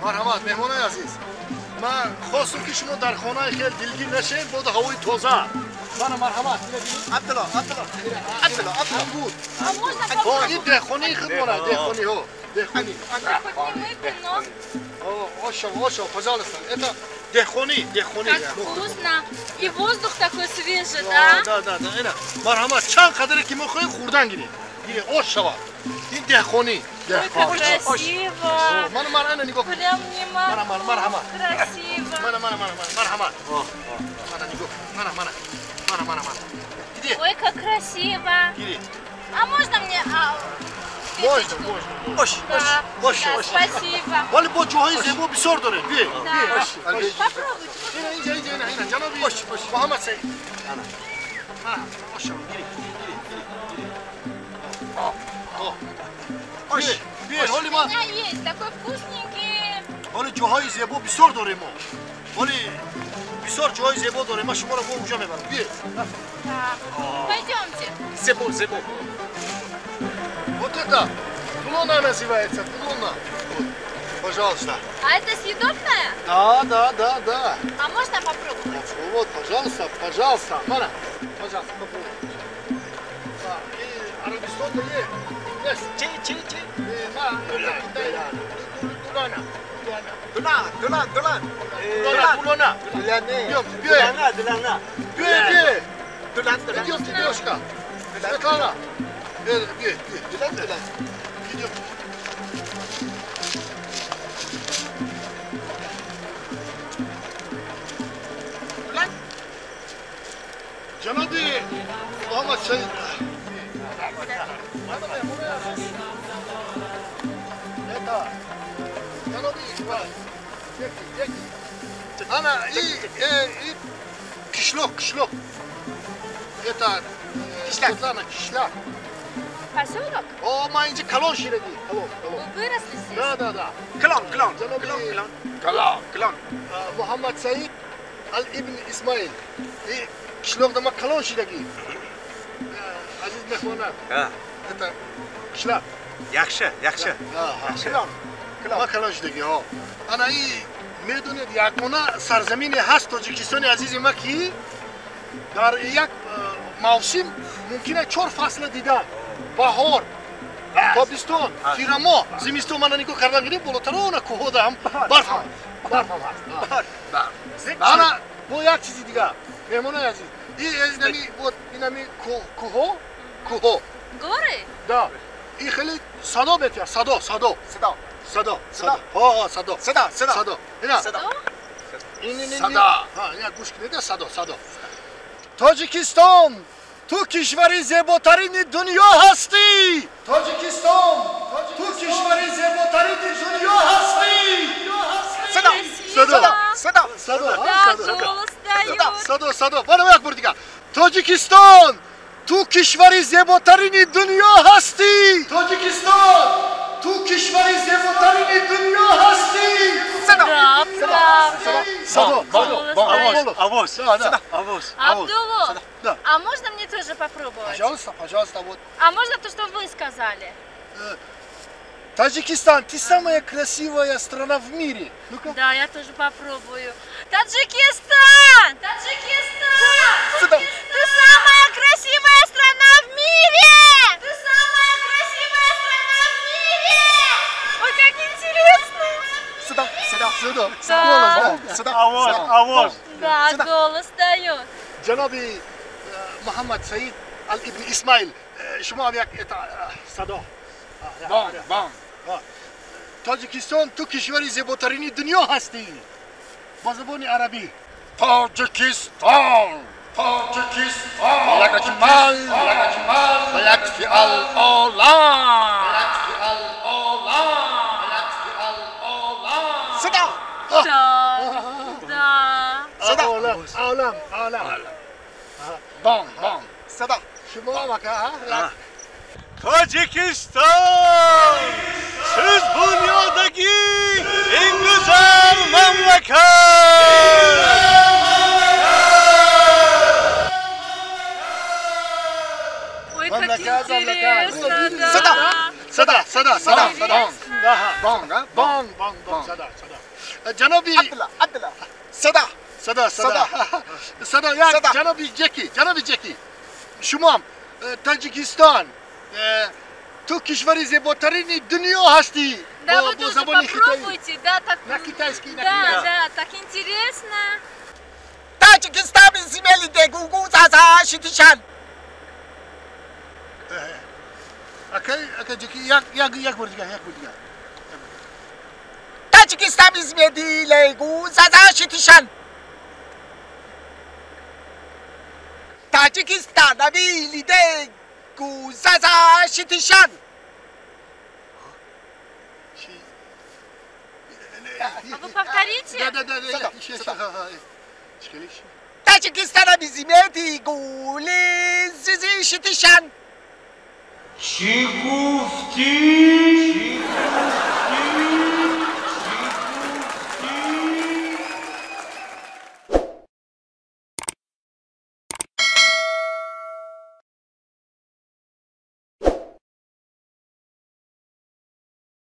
Марҳамат, меҳмонои азиз. Ман хостам ки шумо дар хонаи хел дилгир нашед, бо ҳавои тоза. Мана марҳамат. Абдулло, Абдулло. Абдулло, Абдулло. О, ин деҳқонии худмона, деҳқониҳо. Деҳқонӣ. Ошо, ошо, пожалуйста. Это деҳқонӣ, деҳқонӣ. Как вкусно. И воздух такой свежий, да? Да, да, да. Ина, марҳамат, чанд қадре ки мехоҳед хӯрдан гиред. Гиред, ош шавад. Ин деҳқонӣ. Ой, как красиво. Мана, мана, нигоҳ. Прям не могу. Мана, марҳамат. Красиво. Мана, мана, мана, марҳамат. Мана, нигоҳ. Мана, мана. Мана, мана, мана. Иди. Ой, как красиво. Гири. А можно мне Можно, можно. Ош, ош, ош, ош. Спасибо. Вале бо ҷоҳои зебо бисёр доред. Би, би. Попробуйте. Ина, инҷа, инҷа, ина, ина. Ҷаноби ош, ош. Муҳаммад Саид. Ана. Мана, ош, гири, гири, гири, гири. О, ош. Би, ҳоли ма. У меня есть такой вкусненький. Ҳоли ҷоҳои зебо бисёр дорем мо. Ҳоли бисёр ҷоҳои зебо дорем. Ман шуморо бо онҷо мебарам. Би. Пойдемте. Зебо, зебо. Вот это тулона называется, тулона. Вот, пожалуйста. А это съедобная? Да, да, да, да. А можно попробовать? Вот, пожалуйста, пожалуйста. Мана, пожалуйста, попробуй. Да, и Арабистон-то есть. Есть. Чи, чи, чи. Ма, это Китай. Тулона. Тулона, тулона, тулона. Тулона, тулона. Тулона, тулона. Бе, бе. Тулон, тулон. Идемте, девушка. Светлана. Бе, бе, бе. Тулон, тулон. Идем. Ҷаноби Муҳаммад Саид. Это ҷаноби яки, яки. Ана и кишлоқ, кишлоқ. Это Светлана, кишлак. Поселок? О, ман инҷа калон шидаги. Калон, калон. Вы выросли здесь? Да, да, да. Калон, калон. Калон, калон. Калон, калон. Муҳаммад Саид Ал Ибн Исмаил. И кишлоқда ман калон шидаги. Азиз меҳмонlar. Это кишлак. Yaxshi, yaxshi. Калон. Ман калон шидаги, ҳо. Ана и медонед, ягона сарзамине ҳаст Тоҷикистони азизи ма ки дар як мавсим мумкин аст чор фасла дидан. Баҳор, тобистон, тирамоҳ, зимистон. Мана нигоҳ кардан гирем, болотарона кӯҳода ҳам барф ҳам барф ҳам ҳаст. Ана бо як чизи дигар, меҳмонои азиз, инами вот инами кӯҳо, кӯҳо. Горы? Да. И хеле садо метиҳад, садо, садо. Садо. Садо, садо. Ҳо, ҳо, садо. Садо, садо. Садо. Ина. Садо. Ин ин ин. Садо. Ҳа, ина гӯш кунед, садо, садо. Тоҷикистон, ту кишвари зеботарини дунё ҳастӣ. Тоҷикистон, ту кишвари зеботарини дунё ҳастӣ. Садо, садо, садо, садо, садо, садо, садо. Бана як бор дигар. Тоҷикистон, ту кишвари зеботарини дунё ҳастӣ. Тоҷикистон, ту кишвари зеботарини дунё ҳастӣ. Садо, садо, садо, овоз, овоз, овоз. Абдулло, а можно мне тоже попробовать? Пожалуйста, пожалуйста, вот. А можно то, что вы сказали? Таджикистан, ты самая красивая страна в мире. Ну-ка. Да, я тоже попробую. Таджикистан! Таджикистан! Ты самая красивая страна в мире! Ты самая красивая страна в мире! Ой, как интересно! Сюда, сюда, сюда. Да. Сюда, овоз, овоз. Да, голос дает. Ҷаноби Муҳаммад Саид Ал Ибн Исмаил, шумо ҳам як это садо. Бом, бом. Тоҷикистон, ту кишвари зеботарини дунё ҳастӣ. Ба забони арабӣ. Тоҷикистон, Тоҷикистон. لك أجمل، لك أجمل، ويكفي العالم، ويكفي العالم، ويكفي العالم. صدا. Да, да. صدا. عالم، عالم. بام، بام. صدا. شما мака, Тоҷикистон, siz dunyodagi eng go'zal mamlakat. Ой, как интересно, да. Садо, Сада, сада, сада, сада. Бонг, а? Бонг, бонг, бонг, сада, сада. Ҷаноби Абдулла, Абдулла. Сада. Сада, сада. Сада, як ҷаноби Ҷеки, ҷаноби Ҷеки. Шумоам Таҷикистон, ту кишвари зеботарини дунё ҳастӣ. Да, вы тоже попробуйте, да, так. На китайский, на Да, да, так интересно. Таҷикистон земели дегугу заза шитишан. Акай, акай Ҷеки, як, як, як бор дигар, як бор дигар. Таҷикистон земели легу заза шитишан. Таҷикистон авили дегу заза шитишан. А вы повторите? Да, да, да, да. Таҷикистон земели гули зизи шитишан. Чӣ гуфтӣ?